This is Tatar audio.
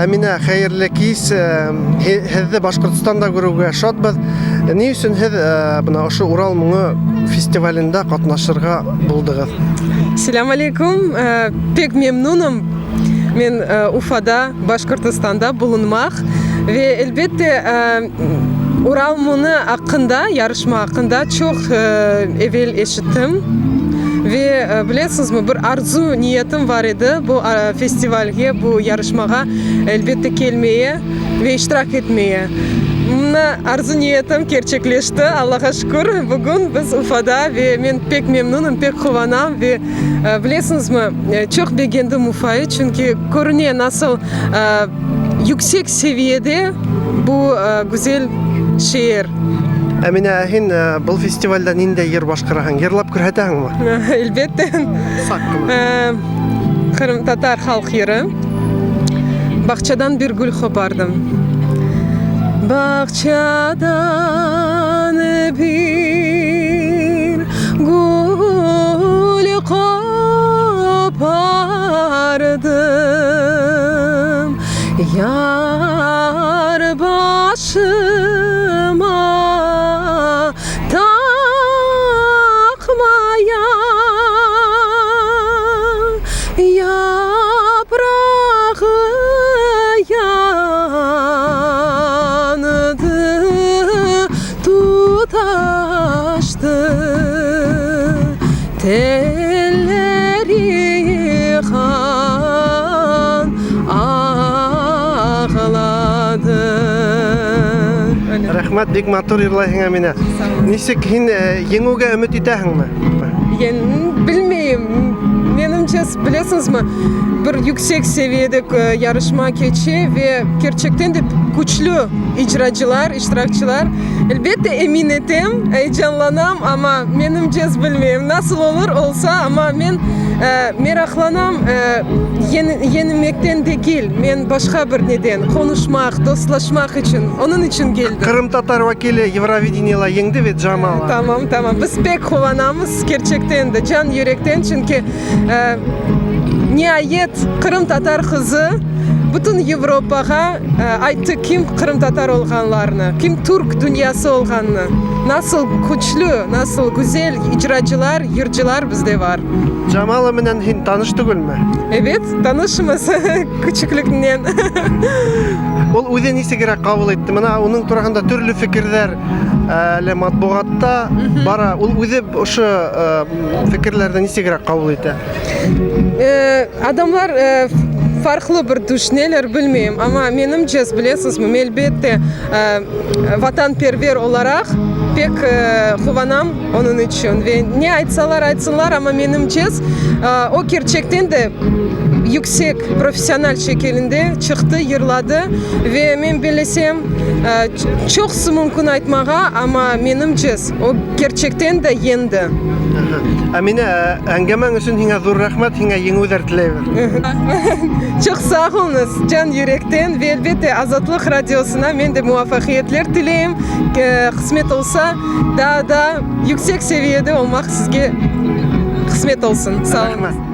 Әминә, хәерле кич. Һеҙҙе Башҡортостанда күреүгә шатбыҙ. Ни өсөн һеҙ бына ошо Урал моңо фестивалендә ҡатнашырға булдығыҙ? Селям алейкум. Пек мемнуным. Мен Уфада, Башҡортостанда булынмаҡ. Ве әлбәттә, Урал моңы аҡҡында, ярышма аҡҡында çoq evel eşittim. Ve bilesizmi, bir arzu niyetim bar edi bu festivalge, bu yarışmağa elbette kelmeye ve iştirak etmeye. Mına arzu niyetim kerçekleşti, Allağa şükür. Bugün biz Ufada ve men pek memnunım, pek quvanam ve bilesiñizmi, çoq begendim Ufayı, çünki körüne nasıl yüksek seviyede bu güzel şeer. Әминә, ә һин был фестивальдә ниндәй йыр башҡараһың? Йырлап күрһәтәһеңме? Әлбәттә. Саҡ ҡына. Qırımtatar halq yırı. Bağçadan bir gül qopardım. Bağçadan bir gül qopardım, Yar başıma taqmaya, Yaprağı yandı, tutaştı, Telleri qan ağladı. Рәхмәт, бик матур йырлайһың, Әминә. Нисек һин еңеүгә өмөт итәһеңме? Bilmeyim. Menimce, bilesiñizmi, bir yüksek seviyede yarışma keçe ve kerçekten de küçlü icracılar, iştirakçılar. Elbette, emin etem, eyecanlanam, amma menimce, bilmeyim, nasıl olur olsa, amma men meraqlanam yeñmekten degil, men başqa bir neden, qonuşmaq, dostlaşmaq içün, onıñ içün keldim. Qırımtatar vekili Евровидениела еңде бит Джамала. Tamam, tamam. Biz pek quvanamız, kerçekten de, can yürekten, çünki niayet qırımtatar qızı bütün Yevropağa ayttı kim qırımtatar olğanlarını, kim türk dünyası olğanını. Nasıl küçlü, nasıl güzel icracılar, yırcılar bizde bar. Джамала менән һин таныш түгелме? Ebet, tanışmız küçüklikten. Ул үҙе нисегерәк ҡабул итте? Мына уның тураһында төрлө фекерҙәр әле матбуғатта бара. Ул үҙе ошо фекерҙәрҙе нисегерәк ҡабул итә? Adamlar farqlı bir tüşüneler, bilmeyim. Amma menimce, bilesiñizmi, elbette, vatanperver olaraq pek quvanam onıñ içün. Ve ne aytsalar aytsınlar, amma menimce, o kerçekten de yüksek professional şekilinde çıqtı, yırladı. Ve men bilesem, çoqusı mümkün aytmağa, amma menimce, o kerçekten de yeñdi. Әминә, әңгәмәң өсөн һиңә ҙур рәхмәт, һиңә еңеүҙәр теләйбеҙ. Çoq sağ oluñız, can yürekten ve elbette Azatlıq Radiosına men de muvafaqiyetler tileyim. Qısmet olsa, daa da yüksek seviyede olmaq sizge qısmet olsun. Sağ oluñız. Рәхмәт.